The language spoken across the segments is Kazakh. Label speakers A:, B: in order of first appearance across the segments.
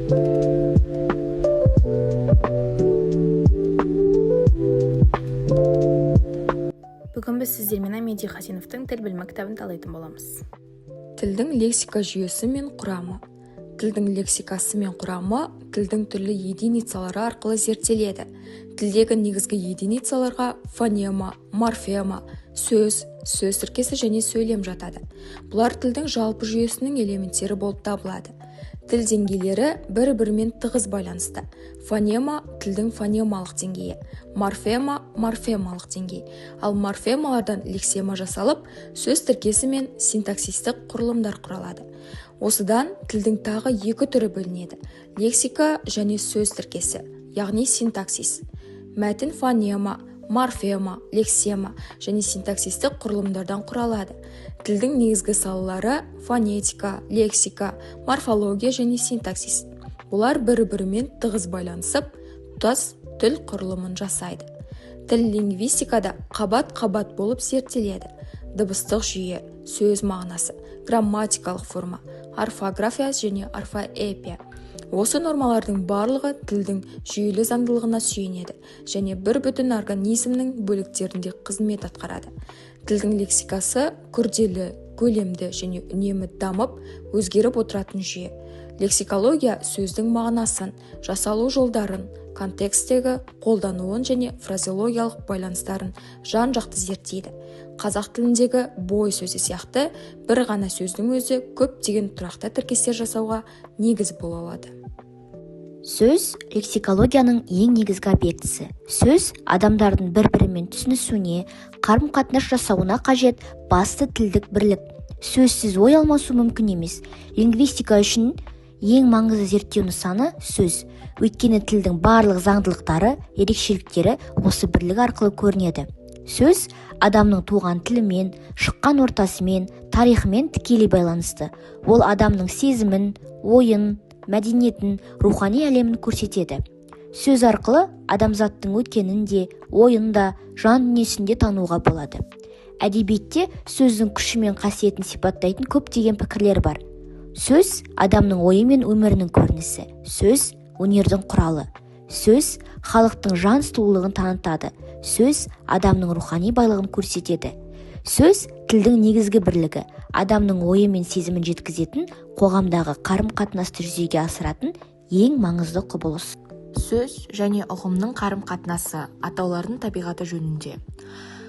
A: Бүгін біз сіздермен Амедий Хасеновтың «Тіл білімі» кітабын талдайтын боламыз.
B: Тілдің лексика жүйесі мен құрамы. Тілдің лексикасы мен құрамы тілдің түрлі единицалары арқылы зерттеледі. Тілдегі негізгі единицаларға фонема, морфема, сөз, сөз тіркесі және сөйлем жатады. Бұлар тілдің жалпы жүйесінің элементтері болып табылады. Тіл деңгейлері бір-бірімен тығыз байланысты. Фонема – тілдің фонемалық деңгейі, морфема – морфемалық деңгей, ал морфемалардан лексема жасалып, сөз тіркесі мен синтаксистік құрылымдар құралады. Осыдан тілдің тағы екі түрі бөлінеді: лексика және сөз тіркесі, яғни синтаксис. Мәтін фонема, морфема, лексема және синтаксистік құрылымдардан құралады. Тілдің негізгі салалары – фонетика, лексика, морфология және синтаксис. Бұлар бір-бірімен тығыз байланысып, тұтас тіл құрылымын жасайды. Тіл лингвистикада қабат-қабат болып зерттеледі: дыбыстық жүйе, сөз мағынасы, грамматикалық форма, орфография және орфоэпия. Осы нормалардың барлығы тілдің жүйелі заңдылығына сүйенеді және бір бүтін организмнің бөліктеріндей қызмет атқарады. Тілдің лексикасы – күрделі, көлемді және үнемі дамып, өзгеріп отыратын жүйе. Лексикология сөздің мағынасын, жасалу жолдарын, контексттегі қолдануын және фразеологиялық байланыстарын жан-жақты зерттейді. Қазақ тіліндегі «бой» сөзі сияқты бір ғана сөздің өзі көптеген тұрақты тіркестер жасауға негіз бола алады.
C: Сөз – лексикологияның ең негізгі объектісі. Сөз – адамдардың бір-бірімен түсінісуіне, қарым-қатынас жасауына қажет басты тілдік бірлік. Сөзсіз ой алмасу мүмкін емес. Лингвистика үшін ең маңызды зерттеу нысаны – сөз. Өйткені тілдің барлық заңдылықтары, ерекшеліктері осы бірлік арқылы көрінеді. Сөз адамның туған тілімен, шыққан ортасымен, тарихымен тікелей байланысты. Ол адамның сезімін, ойын, мәдениетін, рухани әлемін көрсетеді. Сөз арқылы адамзаттың өткенін де, ойын да, жан дүниесін де тануға болады. Әдебиетте сөздің күші мен қасиетін сипаттайтын көптеген пікірлер бар. Сөз – адамның ойы мен өмірінің көрінісі. Сөз – өнердің құралы. Сөз халықтың жан сұлулығын танытады. Сөз адамның рухани байлығын көрсетеді. Сөз – тілдің негізгі бірлігі, адамның ойы мен сезімін жеткізетін, қоғамдағы қарым-қатынасты жүзеге асыратын ең маңызды құбылыс.
D: Сөз және ұғымның қарым-қатынасы. Атаулардың табиғаты жөнінде.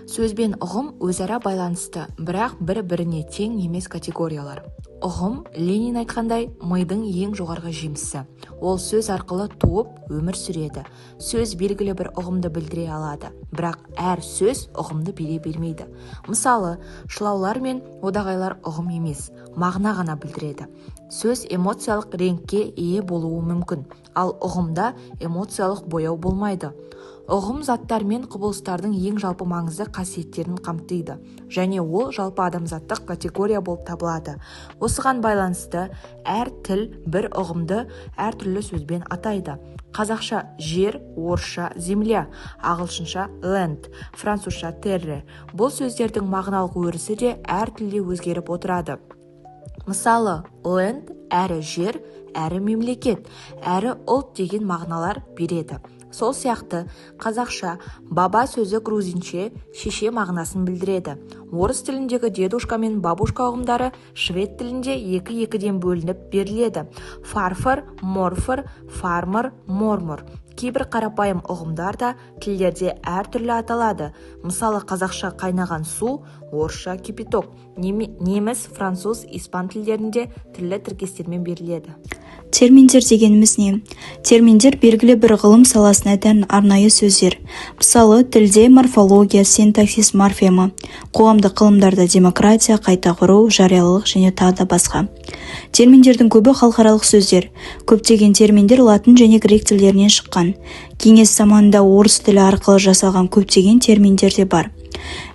D: Сөз бен ұғым өзара байланысты, бірақ бір-біріне тең емес категориялар. Ұғым, Ленин айтқандай, мидың ең жоғарғы жемісі. Ол сөз арқылы туып, өмір сүреді. Сөз белгілі бір ұғымды білдіре алады, бірақ әр сөз ұғымды бере бермейді. Мысалы, шылаулар мен одағайлар ұғым емес, мағына ғана білдіреді. Сөз эмоциялық реңкке ие болуы мүмкін, ал ұғымда эмоциялық бояу болмайды. Ұғым заттар мен құбылыстардың ең жалпы маңызды қасиеттерін қамтиды және ол жалпы адамзаттық категория болып табылады. Осыған байланысты әр тіл бір ұғымды әртүрлі сөзбен атайды. Қазақша жер, орысша земля, ағылшынша land, французша terre. Бұл сөздердің мағыналық өрісі де әр тілде өзгеріп отырады. Мысалы, land әрі жер, әрі мемлекет, әрі ұлт деген мағыналар береді. Сол сияқты қазақша баба сөзі грузинше шеше мағынасын білдіреді. Орыс тіліндегі дедушка мен бабушка ұғымдары швед тілінде екі-екіден бөлініп беріледі: farfar, morfar, farmor, mormor. Кейбір қарапайым ұғымдар да тілдерде әртүрлі аталады. Мысалы, қазақша қайнаған су, орысша кипяток, неміс, француз, испан тілдерінде түрлі тіркестермен беріледі.
E: Терминдер дегеніміз не? Терминдер – белгілі бір ғылым саласына тән арнайы сөздер. Мысалы, тілде морфология, синтаксис, морфема, қоғамдық ғылымдарда демократия, қайта құру, жариялылық және тағы да басқа. Терминдердің көбі халықаралық сөздер. Көптеген терминдер латын және грек тілдерінен шыққан. Кеңес заманында орыс тілі арқылы жасалған көптеген терминдер де бар.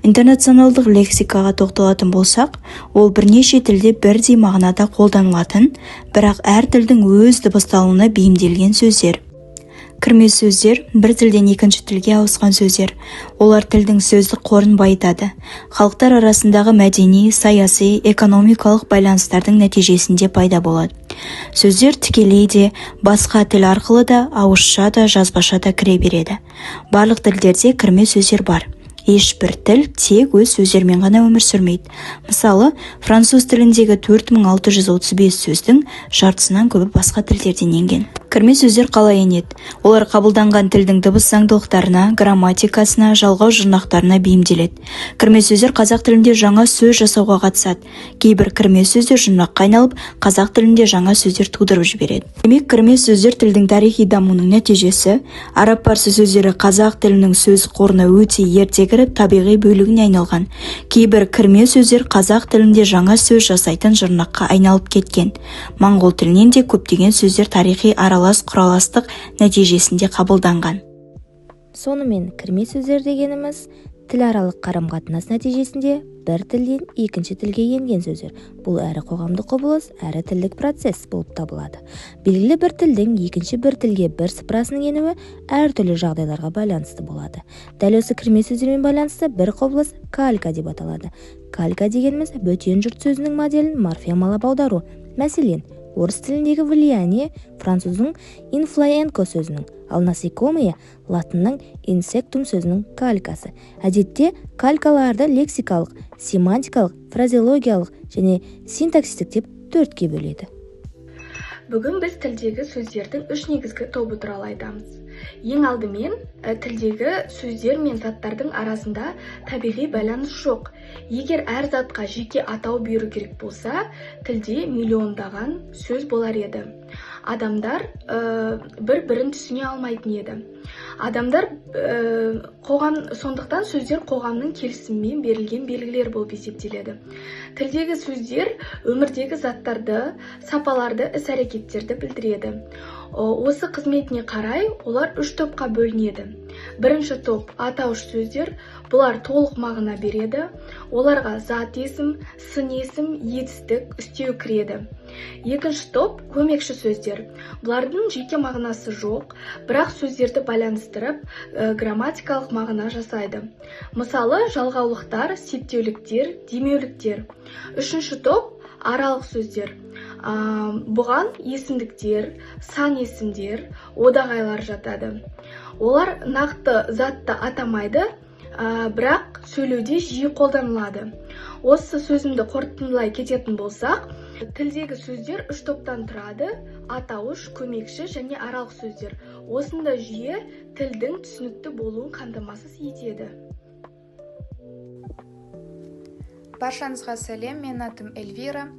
E: Интернационалдық лексикаға тоқталатын болсақ, ол бірнеше тілде бірдей мағынада қолданылатын, бірақ әр тілдің өз дыбысталуына бейімделген сөздер. Кірме сөздер – бір тілден екінші тілге ауысқан сөздер. Олар тілдің сөздік қорын байытады. Халықтар арасындағы мәдени, саяси, экономикалық байланыстардың нәтижесінде пайда болады. Сөздер тікелей де, басқа тіл арқылы да, ауызша да, жазбаша да кіре береді. Барлық тілдерде кірме сөздер бар. Ешбір тіл тек өз сөздерімен ғана өмір сүрмейді. Мысалы, француз тіліндегі 4635 сөздің жартысынан көбі басқа тілдерден енген. Кірме сөздер қалай енеді? Олар қабылданған тілдің дыбыс заңдылықтарына, грамматикасына, жалғау жұрнақтарына бейімделеді. Кірме сөздер қазақ тілінде жаңа сөз жасауға қатысады. Кейбір кірме сөздер жұрнаққа айналып, қазақ тілінде жаңа сөздер тудырып жібереді. Демек, кірме сөздер тілдің тарихи дамуының нәтижесі. Араб, парсы сөздері қазақ тілінің сөз қорына өте ерте кіріп, табиғи бөлігіне айналған. Кейбір кірме сөздер қазақ тілінде жаңа сөз жасайтын жұрнаққа айналып кеткен. Моңғол тілінен де көптеген сөздер тарихи аралас-құраластық нәтижесінде қабылданған.
C: Сонымен, кірме сөздер дегеніміз – тіларалық қарым-қатынас нәтижесінде бір тілден екінші тілге енген сөздер. Бұл әрі қоғамдық құбылыс, әрі тілдік процесс болып табылады. Белгілі бір тілдің екінші бір тілге бір сыпырасының енуі әртүрлі жағдайларға байланысты болады. Дәл осы кірме сөздермен байланысты бір құбылыс калька деп аталады. Калька дегеніміз – бөтен жұрт сөзінің моделін морфемалап аудару. Мәселен, орыс тіліндегі влияние француздың influence сөзінің, ал насекомые латынның insectum сөзінің калькасы. Әдетте калькаларды лексикалық, семантикалық, фразеологиялық және синтаксистік деп төртке бөледі.
F: Бүгін біз тілдегі сөздердің үш негізгі тобы туралы айтамыз. Ең алдымен, тілдегі сөздер мен заттардың арасында табиғи байланыс жоқ. Егер әр затқа жеке атау беру керек болса, тілде миллиондаған сөз болар еді. Адамдар бір-бірін түсіне алмайтын еді. Адамдар қоғам, сондықтан сөздер қоғамның келісімімен берілген белгілер болып есептеледі. Тілдегі сөздер өмірдегі заттарды, сапаларды, іс-әрекеттерді білдіреді. Осы қызметіне қарай олар үш топқа бөлінеді. Бірінші топ – атауыш сөздер. Бұлар толық мағына береді. Оларға зат есім, сын есім, етістік, үстеу кіреді. Екінші топ – көмекші сөздер. Бұлардың жеке мағынасы жоқ, бірақ сөздерді байланыстырып, грамматикалық мағына жасайды. Мысалы, жалғаулықтар, септеуліктер, демеуліктер. Үшінші топ – аралық сөздер. Бұған есімдіктер, сан есімдер, одағайлар жатады. Олар нақты затты атамайды, бірақ сөйлеуде жиі қолданылады. Осы сөзімді қорытындылай кететін болсақ, тілдегі сөздер үш топтан тұрады: атауыш, көмекші және аралық сөздер. Осындай жүйе тілдің түсінікті болуын қамтамасыз етеді.
G: Баршаңызға сәлем, менің атым Эльвира.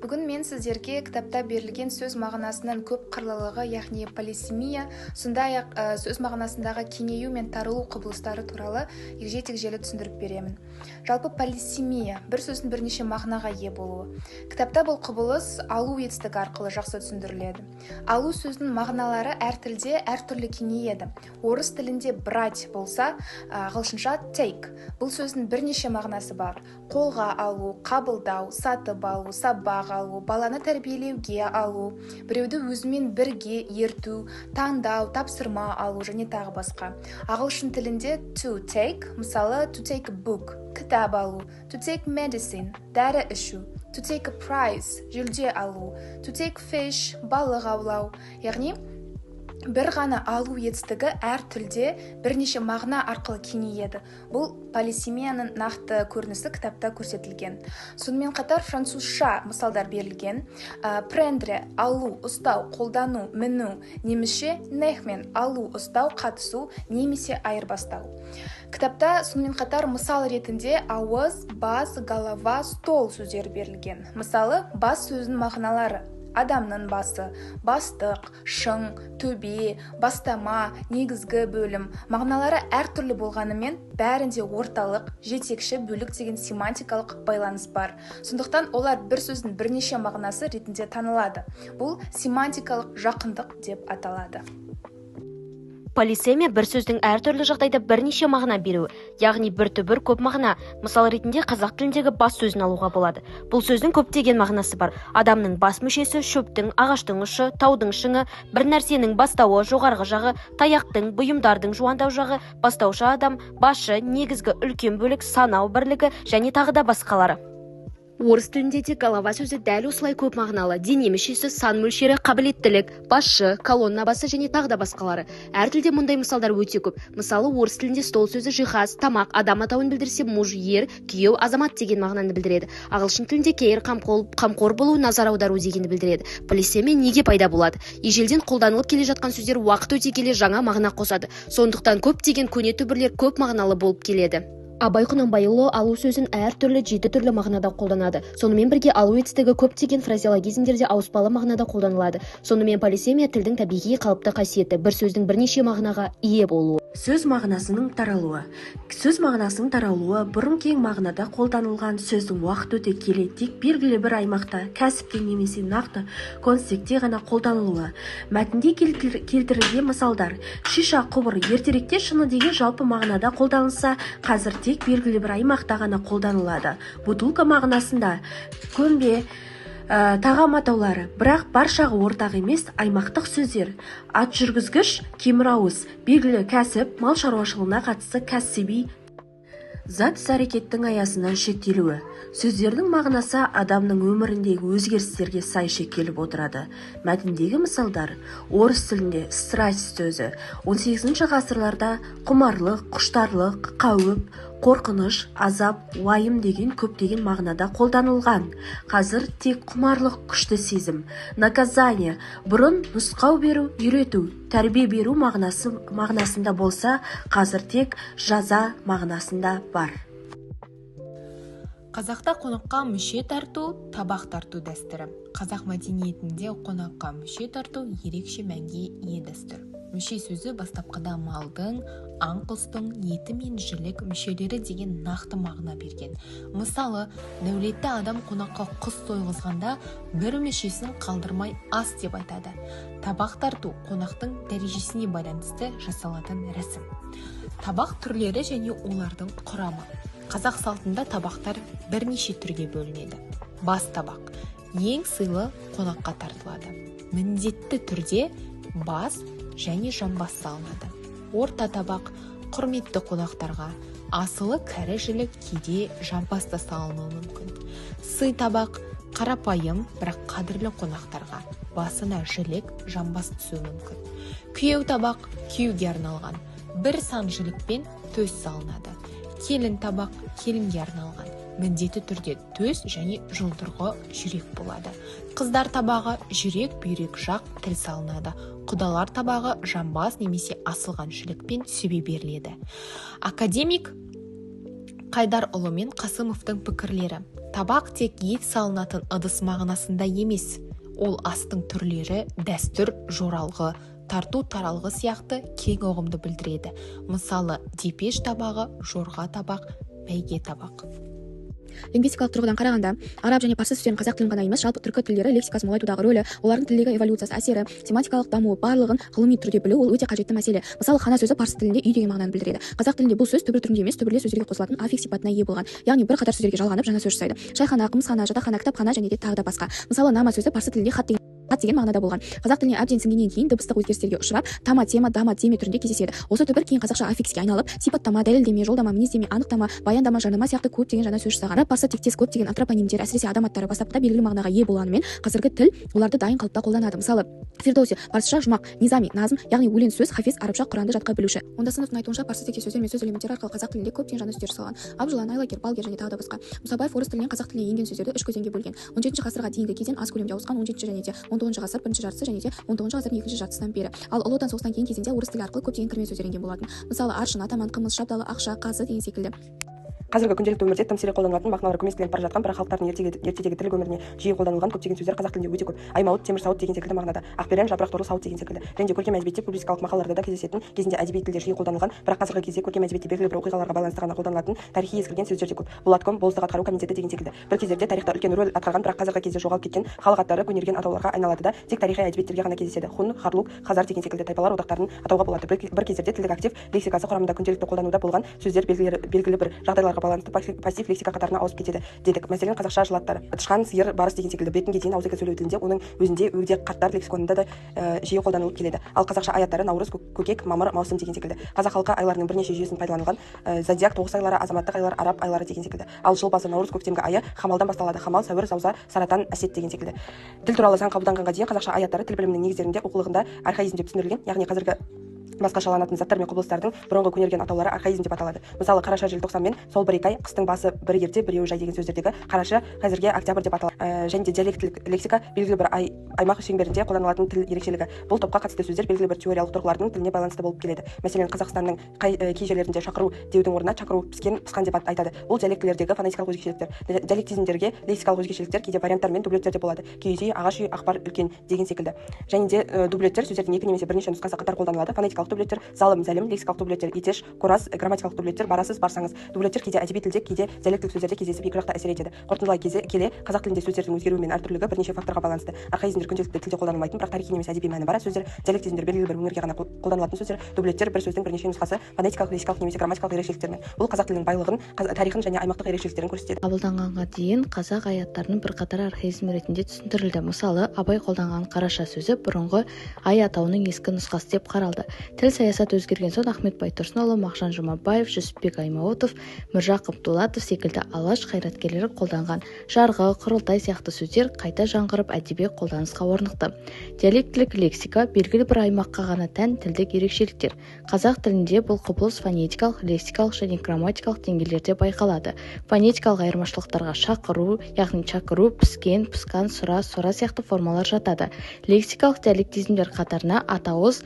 G: Бүгін мен сіздерге кітапта берілген сөз мағынасының көп қырлылығы, яғни полисемия, сондай-ақ сөз мағынасындағы кеңею мен тарылу құбылыстары туралы егжей-тегжейлі түсіндіріп беремін. Жалпы, полисемия – бір сөздің бірнеше мағынаға ие болуы. Кітапта бұл құбылыс алу етістігі арқылы жақсы түсіндіріледі. Алу сөзінің мағыналары әр тілде әртүрлі кеңейеді. Орыс тілінде брать болса, ағылшынша take. Бұл сөздің бірнеше мағынасы бар: қолға алу, қабылдау, сатып алу, сабақ алу, баланы тәрбиелеуге алу, біреуді өзімен бірге ерту, таңдау, тапсырма алу және тағы басқа. Ағылшын тілінде to take, мысалы, to take a book – кітап алу, to take medicine – дәрі ішу, to take a prize – жүлде алу, to take fish – балық аулау. Яғни бір ғана алу етістігі әр тілде бірнеше мағына арқылы кеңейеді. Бұл полисемияның нақты көрінісі кітапта көрсетілген. Сонымен қатар французша мысалдар берілген: prendre – алу, ұстау, қолдану, міну, немесе nehmen – алу, ұстау, қатысу немесе айырбастау. Кітапта сонымен қатар мысал ретінде ауыз, бас, голова, стол сөздері берілген. Мысалы, бас сөзінің мағыналары: адамның басы, бастық, шың, төбе, бастама, негізгі бөлім. Мағыналары әртүрлі болғанымен, бәрінде орталық, жетекші бөлік деген семантикалық байланыс бар. Сондықтан олар бір сөздің бірнеше мағынасы ретінде танылады. Бұл семантикалық жақындық деп аталады.
H: Полисемия бір сөздің әртүрлі жағдайда бірнеше мағына беруі, яғни бір түбір көп мағына. Мысал ретінде қазақ тіліндегі бас сөзін алуға болады. Бұл сөздің көптеген мағынасы бар: адамның бас мүшесі, шөптің, ағаштың ұшы, таудың шыңы, бір нәрсенің бастауы, жоғарғы жағы, таяқтың, бұйымдардың жуандау жағы, бастаушы адам, басшы, негізгі үлкен бөлік, санау бірлігі және тағы да басқалары. Орыс тілінде де голова сөзі дәл осылай көп мағыналы: дене мүшесі, сан мөлшері, қабілеттілік, басшы, колонна басы және тағы да басқалары. Әр тілде мұндай мысалдар өте көп. Мысалы, орыс тілінде стол сөзі жиһаз, тамақ, адам атауын білдірсе, муж ер, күйеу, азамат деген мағынаны білдіреді. Ағылшын тілінде care қамқор болу, назар аудару дегенді білдіреді. Полисемия неге пайда болады? Ежелден қолданылып келе жатқан сөздер уақыт өте келе жаңа мағына қосады. Сондықтан көптеген көне түбірлер көп мағыналы болып келеді. Абай Құнанбайұлы алу сөзін әртүрлі жеті түрлі мағынада қолданады. Сонымен бірге алу етістігі көптеген фразеологизмдерде ауыспалы мағынада қолданылады. Сонымен, полисемия – тілдің табиғи қалыпты қасиеті, бір сөздің бірнеше мағынаға ие болуы.
I: Сөз мағынасының таралуы. Сөз мағынасының таралуы – бұрын кең мағынада қолданылған сөздің уақыт өте келе тек белгілі бір аймақта, кәсіпте немесе нақты контексте ғана қолданылуы. Мәтінде келтірілген мысалдар: шиша, құбыр ертеректе шыны деген жалпы мағынада қолданылса, қазір тек белгілі бір аймақта ғана қолданылады. Бутылка мағынасында. Көмбе, тағам атаулары, бірақ баршаға ортақ емес аймақтық сөздер. Ат жүргізгіш, кемір ауыз, белгілі кәсіп, мал шаруашылығына қатысты кәсіби зат. Іс-әрекеттің аясынан шектелуі. Сөздердің мағынасы адамның өміріндегі өзгерістерге сай шектеліп отырады. Мәтіндегі мысалдар: орыс тілінде страсть сөзі 18 ғасырларда құмарлық, құштарлық, қауіп, қорқыныш, азап, уайым деген көптеген мағынада қолданылған. Қазір тек құмарлық, күшті сезім. Наказание бұрын нұсқау беру, үйрету, тәрбие беру мағынасында болса, қазір тек жаза мағынасында бар.
J: Қазақта қонаққа мүше тарту, табақ тарту дәстүрі. Қазақ мәдениетінде қонаққа мүше тарту ерекше мәнге ие дәстүр. Мүше сөзі бастапқыда малдың, аң құстың еті мен жілік мүшелері деген нақты мағына берген. Мысалы, дәулетті адам қонаққа құс сойғызғанда, бір мүшесін қалдырмай ас деп айтады. Табақ тарту – қонақтың дәрежесіне байланысты жасалатын рәсім. Табақ түрлері және олардың құрамы. Қазақ салтында табақтар бірнеше түрге бөлінеді. Бас табақ ең сыйлы қонаққа тартылады. Міндетті түрде бас және жамбас салынады. Орта табақ құрметті қонақтарға, асылы кәрі жілік, кейде жамбас та салынуы мүмкін. Сый табақ қарапайым, бірақ қадірлі қонақтарға, басына жілік, жамбас түсуі мүмкін. Күйеу табақ күйеуге арналған, бір сан жілік пен төс салынады. Келін табақ келінге арналған, міндетті түрде төс және жұлдырғы жүрек болады. Қыздар табағы жүрек, бүйрек, жақ, тіл салынады. Құдалар табағы жамбас немесе асылған жілік пен сүбе беріледі. Академик Қайдарұлы мен Қасымовтың пікірлері: табақ тек ет салынатын ыдыс мағынасында емес, ол астың түрлері, дәстүр, жоралғы, тарту, таралғы сияқты кең ұғымды білдіреді. Мысалы, депеш табағы, жорға табақ, бәйге табақ.
K: Лингвистикалық тұрғыдан қарағанда, араб және парсы сөздерінің қазақ тілін ғана емес, жалпы түркі тілдері лексикасын молайтудағы рөлі, олардың тілдегі эволюциясы, әсері, семантикалық дамуы, барлығын ғылыми түрде білу – ол өте қажетті мәселе. Мысалы, хана сөзі парсы тілінде үй деген мағынаны білдіреді. Қазақ тілінде бұл сөз түбір түрінде емес, түбірлес сөздерге қосылатын аффикс сипатына ие болған, яғни бірқатар сөздерге жалғанып, жаңа сөз жасайды: шайхана, қымызхана, жатақхана, кітапхана және де тағы да басқа. Мысалы, нама сөзі парсы тілінде хат деген мағынада болған. Қазақ тіліне әбден сіңгеннен кейін дыбыстық өзгерістерге ұшырап, тама, тема, дама, теме түрінде кездеседі. Осы түбір кейін қазақша аффикске айналып, сипаттама, дәлелдеме, жолдама, мінездеме, анықтама, баяндама, жарнама сияқты көптеген жаңа сөз жасаған. Араб, парсы тектес көптеген антропонимдер, әсіресе адам аттары, бастапқыда белгілі мағынаға ие болғанымен, қазіргі тіл оларды дайын қалыпта қолданады. Мысалы, Фирдоуси парсыша жұмақ, Низами назм, яғни өлең сөз, Хафиз арабша құранды жатқа білуші. Ондасыновтың айтуынша, парсы тектес сөздер мен сөз элементтері арқылы қазақ тілінде көптеген жаңа сөздер жасалған: абжылан, айлакер, балгер және тағы да басқа. Мұсабаев орыс тілінен қазақ тіліне енген сөздерді үш кезеңге бөлген: 17 ғасырға дейінгі кезең аз көлемде ауысқан, 17 және де 19 ғасыр бірінші жартысы және де 19 ғасырдың екінші жартысынан бері. Ал Ұлы Отан соғысынан кейін кезеңде орыс тілі арқылы көптеген кірме сөздер енген болатын. Мысалы, аршын, атаман, қымыз, шабдалы, ақша, қазы деген секілді.
L: Қазіргі күнделікті өмірде тым сирек қолданылатын, мағыналары көмескіленіп бара жатқан, бірақ халықтардың ертедегі тіл өміріне жиі қолданылған көптеген сөздер қазақ тілінде өте көп. Аймауыт, темір сауыт деген секілді мағынада. Ақберен, жапырақ торлы сауыт деген секілді. Және де көркем әдебиетте, публицистикалық мақалаларда да кездесетін, кезінде әдеби тілде жиі қолданылған, бірақ қазіргі кезде көркем әдебиетте белгілі бір оқиғаларға байланысты ғана қолданылатын тарихи ескірген сөздер де көп. Болатком, болыстық атқару комитеті деген секілді. Бір кездерде тарихта үлкен рөл атқарған, бірақ қазіргі кезде жоғалып кеткен халық аттары көнерген атауларға айналады да, тек тарихи әдебиеттерге ғана кездеседі. Хун, харлук, хазар деген секілді тайпалар одақтарын атауға болады. Бір кездерде тілдік актив лексикасы құрамында күнделікті қолдануда болған сөздер белгілі бір жағдайларға байланысты пассив лексика қатарына ауысып кетеді дедік. Мәселен, қазақша жыл аттары тышқан, сиыр, барыс деген секілді. Бекінге дейін ауызекі сөйлеу тілінде, оның өзінде өгде қарттар лексиконында да жиі қолданылып келеді. Ал қазақша ай аттары наурыз, көкек, мамыр, маусым деген секілді. Қазақ халқы айларының бірнеше жүйесін пайдаланылған: зодиак, тоғыз айлары, азаматтық айлар, араб айлары деген секілді. Ал жыл басы наурыз, көктемгі айы хамалдан басталады: хамал, сәуір, зауза, саратан, әсет деген секілді. Тіл туралы заң қабылданғанға дейін қазақша ай аттары тіл білімінің негіздерінде, оқулығында архаизм деп түсіндірілген, яғни қазіргі басқашаланатын заттар мен құбылыстардың бұрынғы көнерген атаулары архаизм деп аталады. Мысалы, қараша, желтоқсан мен сол бір екі ай, қыстың басы бірі ерте, біреуі жай деген сөздердегі қараша қазірге октябрь деп аталады. Және де диалектілік лексика — белгілі бір аймақ шеңберінде қолданылатын тіл ерекшелігі. Бұл топқа қатысты сөздер белгілі бір теориялық тұрғылардың тіліне байланысты болып келеді. Мәселен, Қазақстанның кей жерлерінде шақыру деудің орнына чакыру, піскен, пысқан деп айтады. Бұл диалектілердегі фонетикалық өзгешеліктер. Диалектизмдерге лексикалық өзгешеліктер кейде варианттар мен дублеттерде болады: киіз үй, ағаш үй, ақпар, үлкен деген секілді. Және де дублеттер — сөздердің екі немесе бірнеше нұсқасы қатар қолданылады. Фонетикалық дублеттер: залым, зәлім. Лексикалық дублеттер: етеш, қораз. Грамматикалық дублеттер: барасыз, барсаңыз. Дублеттер кейде әдеби тілде, кейде диалектілік сөздерде кездесіп, екі жақты әсер етеді. Қорытындылай келе, қазақ тілінде сөздердің өзгеруі мен әртүрлілігі бірнеше факторға байланысты. Архаизмдер — күнделікті тілде қолданылмайтын, бірақ тарихи немесе әдеби мәні бар сөздер. Диалектизмдер — белгілі бір өңірге ғана қолданылатын сөздер. Дублеттер — бір сөздің бірнеше нұсқасы фонетикалық, лексикалық немесе грамматикалық ерекшеліктермен. Бұл қазақ тілінің байлығын, тарихын және аймақтық ерекшеліктерін көрсетеді.
M: Қабылданғанға дейін қазақ ай аттарының бірқатары архаизм ретінде түсіндірілді. Мысалы, Абай қолданған қараша сөзі бұрынғы ай атауының ескі нұсқасы деп қаралды. Тіл саясаты өзгерген соң Ахмет Байтұрсынұлы, Мағжан Жұмабаев, Жүсіпбек Аймауытов, Міржақып Дулатов секілді Алаш қайраткерлері қолданған жарғы, құрылтай сияқты сөздер қайта жаңғырып, әдеби қолданысқа орнықты. Диалектілік лексика — белгілі бір аймаққа ғана тән тілдік ерекшеліктер. Қазақ тілінде бұл құбылыс фонетикалық, лексикалық және грамматикалық деңгейлерде байқалады. Фонетикалық айырмашылықтарға шақыру, яғни чакыру, піскен, пысқан, сұра, сора сияқты формалар жатады. Лексикалық диалектизмдер қатарына атауыз,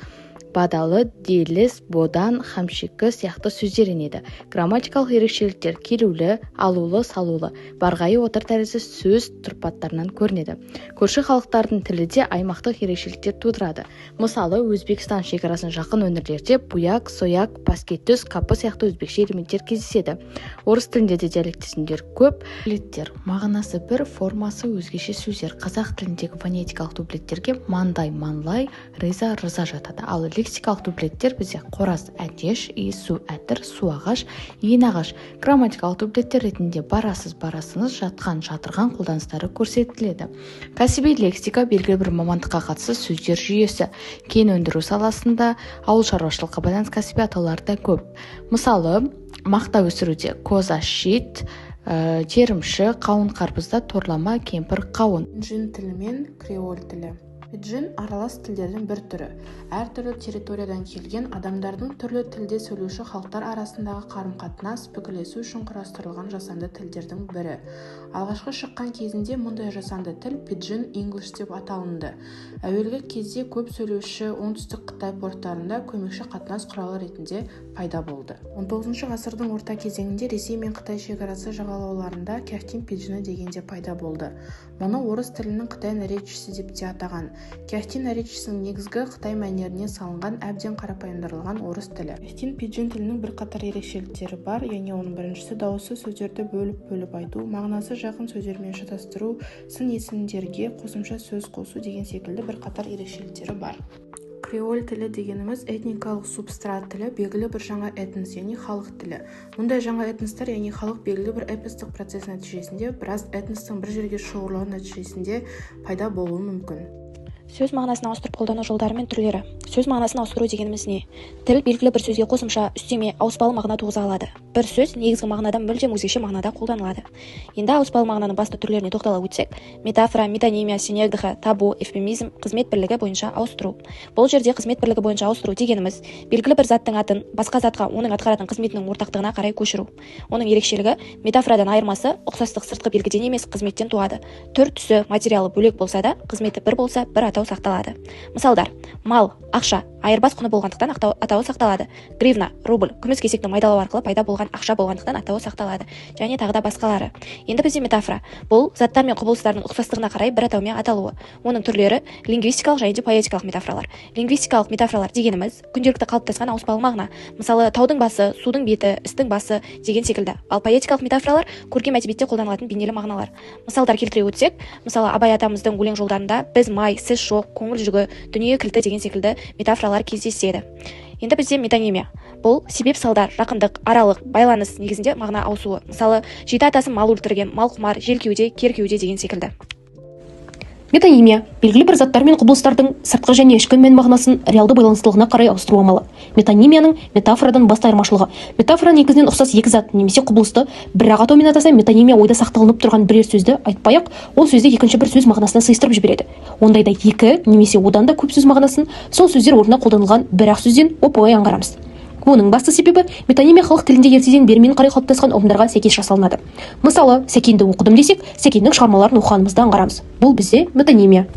M: бадалы, деліс, бодан, хамшекі сияқты сөздер енеді. Грамматикалық ерекшеліктер келулі, алулы, салулы, барғайы отыр тәрізді сөз тұрпаттарынан көрінеді. Көрші халықтардың тілі де аймақтық ерекшеліктер тудырады. Мысалы, Өзбекстан шекарасына жақын өңірлерде буяк, сояк, паске түс, капы сияқты өзбекше элементтер кездеседі. Орыс тілінде де диалектизмдер көп. Дублеттер — мағынасы бір, формасы өзгеше сөздер. Қазақ тіліндегі фонетикалық дублеттерге мандай, манлай, риза, рыза жатады. Ал лексикалық дублеттер бізде қораз, әтеш, иіссу, әтір, су ағаш, иін ағаш. Грамматикалық дублеттер ретінде барасыз, барасыңыз, жатқан, жатырған қолданыстары көрсетіледі. Кәсіби лексика — белгілі бір мамандыққа қатысты сөздер жүйесі. Кен өндіру саласында, ауыл шаруашылыққа байланысты кәсіби атаулар да көп. Мысалы, мақта өсіруде коза щит, терімші, қауын қарбызда торлама, кемпір қауын.
N: Пиджин тілі мен креоль тілі. Пиджин — аралас тілдердің бір түрі. Әртүрлі территориядан келген адамдардың, түрлі тілде сөйлеуші халықтар арасындағы қарым-қатынас, пікірлесу үшін құрастырылған жасанды тілдердің бірі. Алғашқы шыққан кезінде мұндай жасанды тіл пиджин инглиш деп аталынды. Әуелгі кезде көп сөйлеуші оңтүстік Қытай порттарында көмекші қатынас құралы ретінде пайда болды. 19 ғасырдың орта кезеңінде Ресей мен Қытай шекарасы жағалауларында кяхтин пиджині деген де пайда болды. Мұны орыс тілінің қытай наречиесі деп те атаған. Кяхтин наречиесінің негізгі қытай мәнеріне салынған, әбден қарапайымдандырылған орыс тілі. Кяхтин пиджин тілінің бірқатар ерекшеліктері бар, яғни оның біріншісі — дауыссыз сөздерді бөліп-бөліп айту, мағынасы жақын сөздермен шатастыру, сын есімдерге қосымша сөз қосу деген секілді бірқатар ерекшеліктері бар. Креоль тілі дегеніміз — этникалық субстрат тілі, белгілі бір жаңа этнос, яғни халық тілі. Мұндай жаңа этностар, яғни халық белгілі бір эпостық процесс нәтижесінде, біраз этностың бір жерге шоғырлануы нәтижесінде пайда болуы мүмкін.
O: Сөз мағынасын ауыстырып қолдану жолдары мен түрлері. Сөз мағынасын ауыстыру дегеніміз не? Тіл белгілі бір сөзге қосымша, үстеме, ауыспалы мағына туғыза алады. Бір сөз негізгі мағынадан мүлдем өзгеше мағынада қолданылады. Енді ауыспалы мағынаның басты түрлеріне тоқтала өтсек: метафора, метонимия, синекдоха, табу, эвфемизм, қызмет бірлігі бойынша ауыстыру. Бұл жерде қызмет бірлігі бойынша ауыстыру дегеніміз — белгілі бір заттың атын басқа затқа оның атқаратын қызметінің ортақтығына қарай көшіру. Оның ерекшелігі, метафорадан айырмасы — ұқсастық сыртқы белгіден емес, қызметтен туады. Түр түсі, материалы бөлек болса да, қызметі бір болса, бір атау сақталады. Мысалдар: мал, ақша. Айырбас құны болғандықтан, атауы сақталады. Гривна, рубль, күміс кесекті майдалау арқылы пайда болған ақша болғандықтан, атауы сақталады және тағы да басқалары. Енді бізде метафора. Бұл заттар мен құбылыстардың ұқсастығына қарай бір атаумен аталуы. Оның түрлері: лингвистикалық және де поэтикалық метафоралар. Лингвистикалық метафоралар дегеніміз – күнделікті қалыптасқан ауыспалы мағына. Мысалы, таудың басы, судың беті, істің басы деген секілді. Ал поэтикалық метафоралар – көркем әдебиетте қолданылатын бейнелі мағыналар. Мысалдар келтіре өтсек, мысалы, Абай атамыздың өлең жолдарында біз май, сіз шоқ, көңіл жүгі, дүние кілті деген секілді метафоралар кездеседі. Енді бізде метонимия. Бұл себеп салдар, жақындық, аралық байланыс негізінде мағына ауысуы. Мысалы, жеті атасы мал өлтірген, мал құмар, жел кеуде, кер кеуде деген секілді.
P: Метонимия – белгілі бір заттар мен құбылыстардың сыртқы және ішкі мән мағынасын реалды байланыстылығына қарай ауыстыру амалы. Метонимияның метафорадан басты айырмашылығы: метафора негізінен ұқсас екі зат немесе құбылысты бір-ақ атаумен атаса, метонимия ойда сақталынып тұрған бірер сөзді айтпай-ақ, ол сөзді екінші бір сөз мағынасына сыйыстырып жібереді. Ондайда екі немесе одан да көп сөз мағынасын сол сөздер орнына қолданылған бір-ақ сөзден оп-оңай аңғарамыз. Оның басты себебі, метонимия халық тілінде ертеден бермен қарай қалыптасқан ұғымдарға сәйкес жасалынады. Мысалы, Сәкенді оқыдым десек, Сәкеннің шығармаларын оқығанымызды аңғарамыз. Бұл бізде метонимия.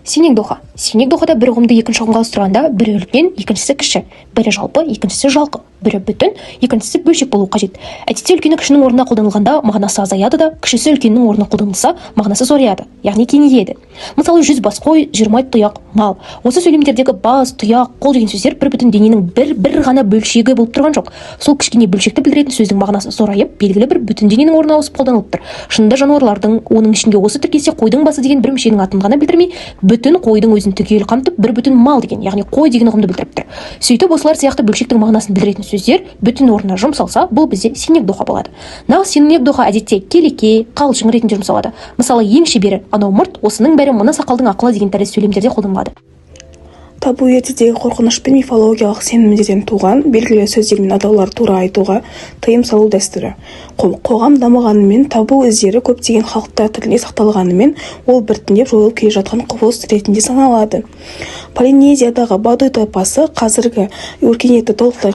P: Синекдоха. Синекдохада бір ұғымды екінші ұғымға ауыстырғанда бірі үлкен, екіншісі кіші, бірі жалпы, екіншісі жалқы, бірі бүтін, екіншісі бөлшек болуы қажет. Әдетте үлкені кішінің орнына қолданылғанда мағынасы азаяды да, кішісі үлкеннің орнына қолданылса, мағынасы зораяды, яғни кеңейеді. Мысалы, 100 бас қой, 20 тұяқ мал. Осы сөйлемдердегі бас, тұяқ, қол деген сөздер бір бүтін дененің бір ғана бөлшегі болып тұрған жоқ. Сол кішкене бөлшекті білдіретін сөздің мағынасы зорайып, белгілі бір бүтін дененің орнына ауысып қолданылып тұр. Шынында жануарлардың, оның ішінде осы тіркесте қойдың басы деген бір мүшенің атын ғана білдірмей, бүтін қойдың өзін түгел қамтып, бір бүтін мал деген, яғни қой деген ұғымды білдіріп тұр. Сөйтіп, осылар сияқты бөлшектің мағынасын білдіретін сөздер бүтін орнына жұмсалса, бұл бізде синекдоха болады. Нағыз синекдоха әдетте келеке, қалжың ретінде жұмсалады. Мысалы, ең шебері анау мұрт, осының бәрі мына сақалдың ақылы деген тәрізді сөйлемдерде қолданылады.
N: Табу ертедегі қорқыныш пен мифологиялық сенімдерден туған белгілі сөздер мен атауларды тура айтуға тыйым салу дәстүрі. Қоғам дамығанымен, табу іздері көптеген халықтар тілінде сақталғанымен, ол біртіндеп жойылып келе жатқан құбылыс ретінде саналады. Полинезиядағы бадуй тайпасы қазіргі өркениетті толықтай.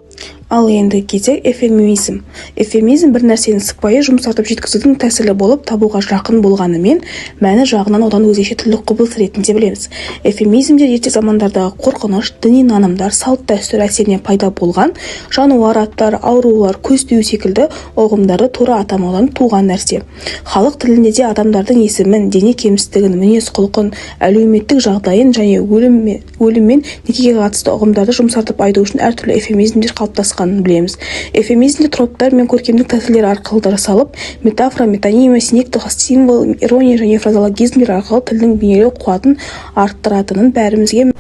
N: Ал енді кезек эвфемизм. Эвфемизм бір нәрсені сыпайы, жұмсартып жеткізудің тәсілі болып табуға жақын болғанымен, мәні жағынан одан өзгеше тілдік құбылыс ретінде білеміз. Эвфемизмдер ерте замандардағы қорқыныш, діни нанымдар, салт-дәстүр әсерінен пайда болған жануар аттары, аурулар, көз тию секілді ұғымдарды тура атамаудан туған нәрсе. Халық тілінде де адамдардың есімін, дене кемістігін, мінез-құлқын, әлеуметтік жағдайын және өлім мен некеге қатысты ұғымдарды жұмсартып айту үшін әртүрлі эвфемизмдер қалыптасқанын білеміз. Эвфемизмдер троптар мен көркемдік тәсілдер арқылы жасалып, метафора, метонимия, синекдоха, символ, ирония және фразеологизмдер арқылы тілдің бейнелеу қуатын арттыратынын бәрімізге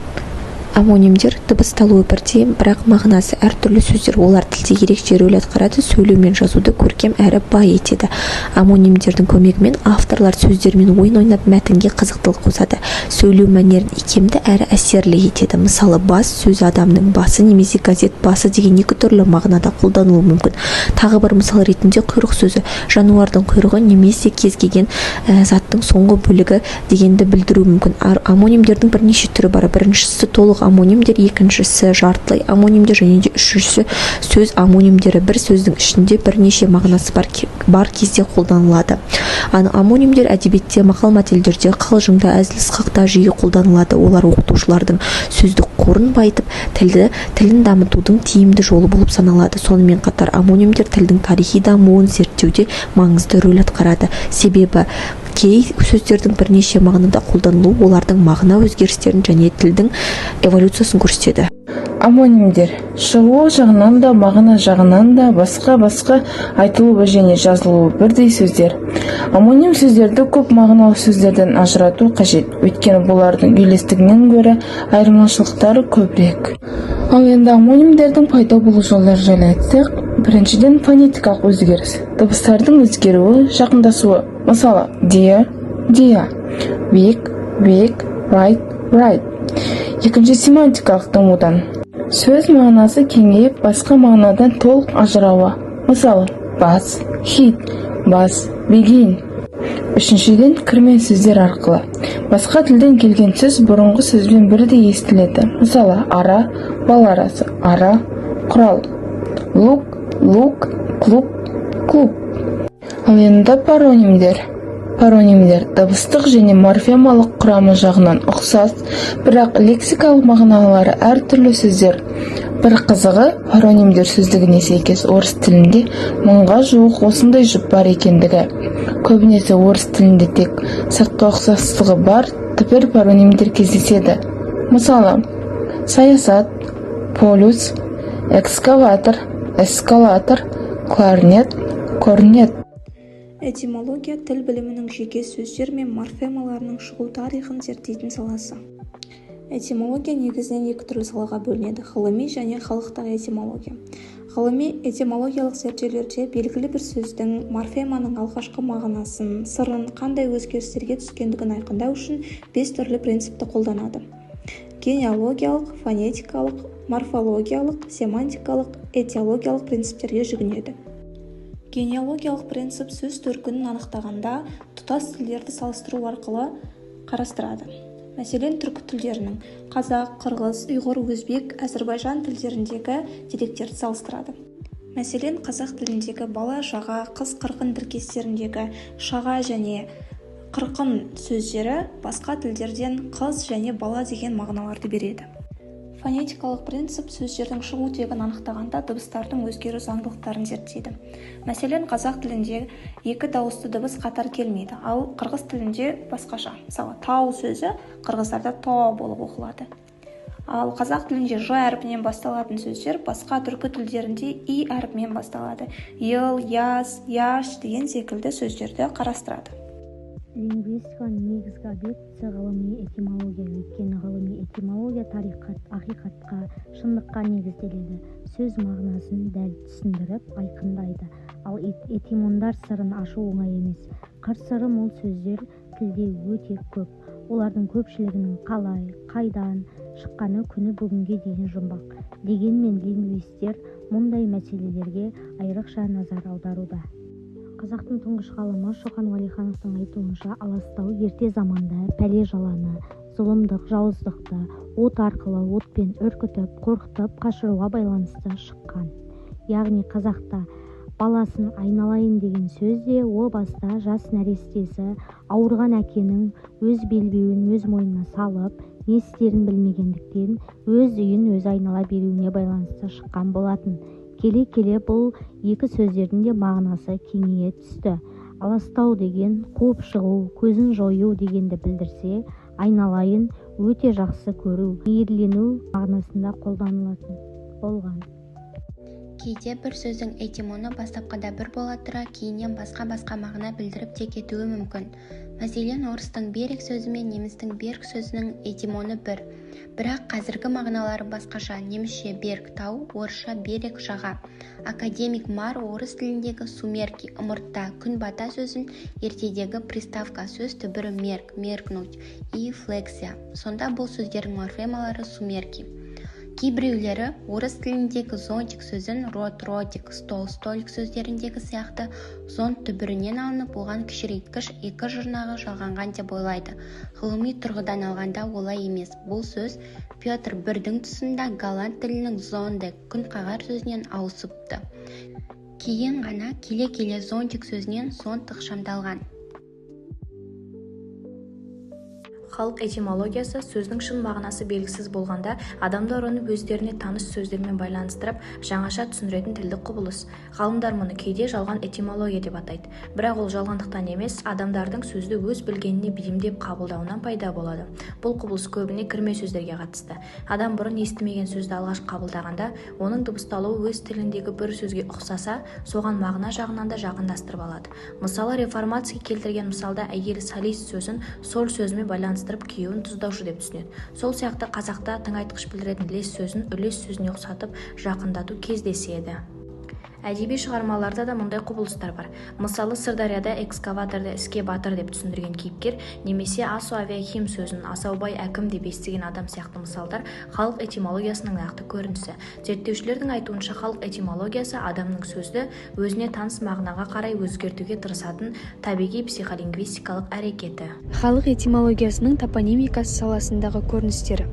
Q: Омонимдер – дыбысталуы бірдей, бірақ мағынасы әртүрлі сөздер. Олар тілде ерекше рөл атқарады, сөйлеу мен жазуды көркем әрі бай етеді. Омонимдердің көмегімен авторлар сөздермен ойын ойнап, мәтінге қызықтылық қосады, сөйлеу мәнерін икемді әрі әсерлі етеді. Мысалы, бас сөзі адамның басы немесе газет басы деген екі түрлі мағынада қолданылуы мүмкін. Тағы бір мысал ретінде құйрық сөзі жануардың құйрығы немесе кез келген заттың соңғы бөлігі дегенді білдіруі мүмкін. Омонимдердің бірнеше түрі бар. Біріншісі – толық омонимдер, екіншісі – жартылай омонимдер және де үшіншісі – сөз омонимдері, бір сөздің ішінде бірнеше мағынасы бар кезде қолданылады. Омонимдер әдебиетте, мақал мәтелдерде, қалжыңда, әзіл сықақта жиі қолданылады. Олар оқытушылардың сөздік қорын байытып, тілін дамытудың тиімді жолы болып саналады. Сонымен қатар омонимдер тілдің тарихи дамуын зерттеуде маңызды рөл атқарады, себебі кей сөздердің бірнеше мағынада қолданылуы олардың мағына өзгерістерін және тілдің эволюциясын көрсетеді.
R: Омонимдер шығуы жағынан да, мағына жағынан да басқа-басқа, айтылуы және жазылуы бірдей сөздер. Омоним сөздерді көп мағыналы сөздерден ажырату қажет, өйткені бұлардың үйлестігінен гөрі айырмашылықтары көбірек. Ал енді омонимдердің пайда болу жолдары жайлы айтсақ, біріншіден, фонетикалық өзгеріс, дыбыстардың өзгеруі, жақындасуы. Мысалы, deer, dear, week, weak, right, bright. Екінші, семантикалық дамудан, сөз мағынасы кеңейіп, басқа мағынадан толық ажырауы. Мысалы, bus, hit, buzz, begin. Үшіншіден, кірме сөздер арқылы, басқа тілден келген сөз бұрынғы сөзбен бірдей естіледі. Мысалы, ара – бал арасы, ара – құрал, look, look, клуб, club. Ал енді паронимдер. Паронимдер дыбыстық және морфемалық құрамы жағынан ұқсас, бірақ лексикалық мағыналары әртүрлі сөздер. Бір қызығы, паронимдер сөздігіне сәйкес, орыс тілінде 1000-ға жуық осындай жұп бар екендігі. Көбінесе орыс тілінде тек сыртқы ұқсастығы бар түбір паронимдер кездеседі. Мысалы, саясат, полюс, экскаватор, эскалатор, кларнет, корнет.
E: Этимология – тіл білімінің жеке сөздер мен морфемаларының шығу тарихын зерттейтін саласы. Этимология негізінен екі түрлі салаға бөлінеді: ғылыми және халықтық этимология. Ғылыми этимологиялық зерттеулерде белгілі бір сөздің, морфеманың алғашқы мағынасын, сырын, қандай өзгерістерге түскендігін айқындау үшін бес түрлі принципті қолданады: генеалогиялық, фонетикалық, морфологиялық, семантикалық, этиологиялық принциптерге жүгінеді. Генеалогиялық принцип сөз төркінін анықтағанда тұтас тілдерді салыстыру арқылы қарастырады. Мәселен, түркі тілдерінің: қазақ, қырғыз, ұйғыр, өзбек, әзірбайжан тілдеріндегі деректерді салыстырады. Мәселен, қазақ тіліндегі бала, шаға, қыз, қырқын тіркестеріндегі шаға және қырқын сөздері басқа тілдерден қыз және бала деген мағыналарды береді. Фонетикалық принцип сөздердің шығу тегін анықтағанда дыбыстардың өзгеру заңдылықтарын зерттейді. Мәселен, қазақ тілінде екі дауысты дыбыс қатар келмейді, ал қырғыз тілінде басқаша. Мысалы, тау сөзі қырғыздарда тоо болып оқылады. Ал қазақ тілінде ж әрпінен басталатын сөздер басқа түркі тілдерінде и әрпімен басталады: ел, яз, яш деген секілді сөздерді қарастырады.
S: Лингвистиканың негізгі объектісі ғылыми этимология, өйткені ғылыми этимология тарихқа, ақиқатқа, шындыққа негізделеді, сөз мағынасын дәл түсіндіріп, айқындайды. Ал этимондар сырын ашу оңай емес. Қыр-сыры мол сөздер тілде өте көп. Олардың көпшілігінің қалай, қайдан шыққаны күні бүгінге дейін жұмбақ. Дегенмен лингвистер мұндай мәселелерге айрықша назар аударуда. Қазақтың тұңғыш ғалымы Шоқан Уәлихановтың айтуынша, аластау ерте заманда пәле-жаланы, зұлымдық, жауыздықты от арқылы, отпен үркітіп, қорқытып қашыруға байланысты шыққан. Яғни қазақта баласын айналайын деген сөз де о баста жас нәрестесі ауырған әкенің өз белбеуін өз мойнына салып, не істерін білмегендіктен, өз үйін өзі айнала беруіне байланысты шыққан болатын. Келе-келе бұл екі сөздердің де мағынасы кеңейе түсті. Аластау деген қуып шығу, көзін жою дегенді білдірсе, айналайын өте жақсы көру, мейірлену мағынасында қолданылатын болған.
T: Кейде бір сөздің этимоны бастапқыда бір бола тұра, кейіннен басқа-басқа мағына білдіріп те кетуі мүмкін. Мәселен, орыстың берег сөзі мен немістің Berg сөзінің этимоны бір, бірақ қазіргі мағыналары басқаша: немісше Berg тау, орысша берег жаға. Академик Марр орыс тіліндегі сумерки ымыртта, күн бата сөзін ертедегі приставка сөз түбірі мерк, меркнуть и флексия, сонда бұл сөздердің морфемалары сумерки. Кейбіреулері орыс тіліндегі зонтик сөзін рот, ротик, стол, столик сөздеріндегі сияқты зонт түбірінен алынып, оған кішірейткіш екі жұрнағы жалғанған деп ойлайды. Ғылыми тұрғыдан алғанда, олай емес. Бұл сөз Петр I-дің тұсында голланд тілінің зондек күнқағар сөзінен ауысыпты. Кейін ғана келе-келе зонтик сөзінен зонт ықшамдалған.
A: Халық этимологиясы – сөздің шын мағынасы белгісіз болғанда, адамдар оны өздеріне таныс сөздермен байланыстырып, жаңаша түсіндіретін тілдік құбылыс. Ғалымдар мұны кейде жалған этимология деп атайды. Бірақ ол жалғандықтан емес, адамдардың сөзді өз білгеніне бейімдеп қабылдауынан пайда болады. Бұл құбылыс көбіне кірме сөздерге қатысты. Адам бұрын естімеген сөзді алғаш қабылдағанда, оның дыбысталуы өз тіліндегі бір сөзге ұқсаса, соған мағына жағынан да жақындастырып алады. Мысалы, Реформацкий келтірген мысалда әйел солист сөзін соль сөзімен байланыстырып, күйеуін тұздаушы деп түсінеді. Сол сияқты қазақта тыңайтқыш білдіретін лес сөзін үлес сөзіне ұқсатып, жақындату кездеседі. Әдеби шығармаларда да мұндай құбылыстар бар. Мысалы, «Сырдарияда экскаваторды іске батыр» деп түсіндірген кейіпкер немесе «Асо-авиахим» сөзін «Асаубай әкім» деп естіген адам сияқты мысалдар халық этимологиясының нақты көрінісі. Зерттеушілердің айтуынша, халық этимологиясы – адамның сөзді өзіне таныс мағынаға қарай өзгертуге тырысатын табиғи психолингвистикалық әрекеті.
U: Халық этимологиясының топонимикасы саласындағы көріністері.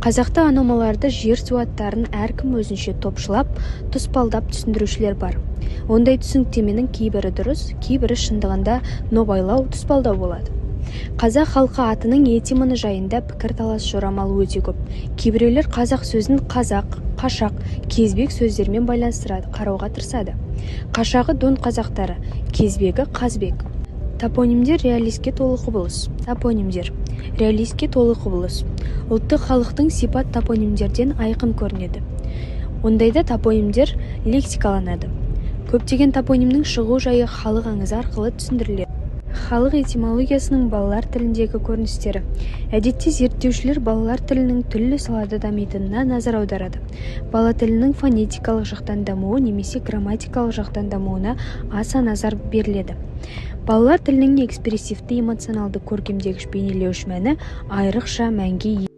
U: Қазақта ономаларды, жер-су аттарын әркім өзінше топшылап, тұспалдап түсіндірушілер бар. Ондай түсініктеменің кейбірі дұрыс, кейбірі шындығында нобайлау, тұспалдау болады. Қазақ халқы атының этимоны жайында пікірталас, жорамал өте көп. Кейбіреулер қазақ сөзін қазақ, қашақ, кезбек сөздерімен байланыстырады қарауға тырысады. Қашағы дон қазақтары, кезбегі қазбек. Топонимдер реалистке толы құбылыс. Топонимдер реалистке толы құбылыс. Ұлттық халықтың сипат топонимдерден айқын көрінеді. Ондайда топонимдер лексикаланады. Көптеген топонимнің шығу жайы халық аңызы арқылы түсіндіріледі. Халық этимологиясының балалар тіліндегі көріністері. Әдетте зерттеушілер балалар тілінің түрлі салада дамитынына назар аударады. Бала тілінің фонетикалық жақтан дамуы немесе грамматикалық жақтан дамуына аса назар беріледі. Балалар тілінің экспрессивті, эмоционалды, көркемдегіш, бейнелеуіш мәні айрықша мәнге ие.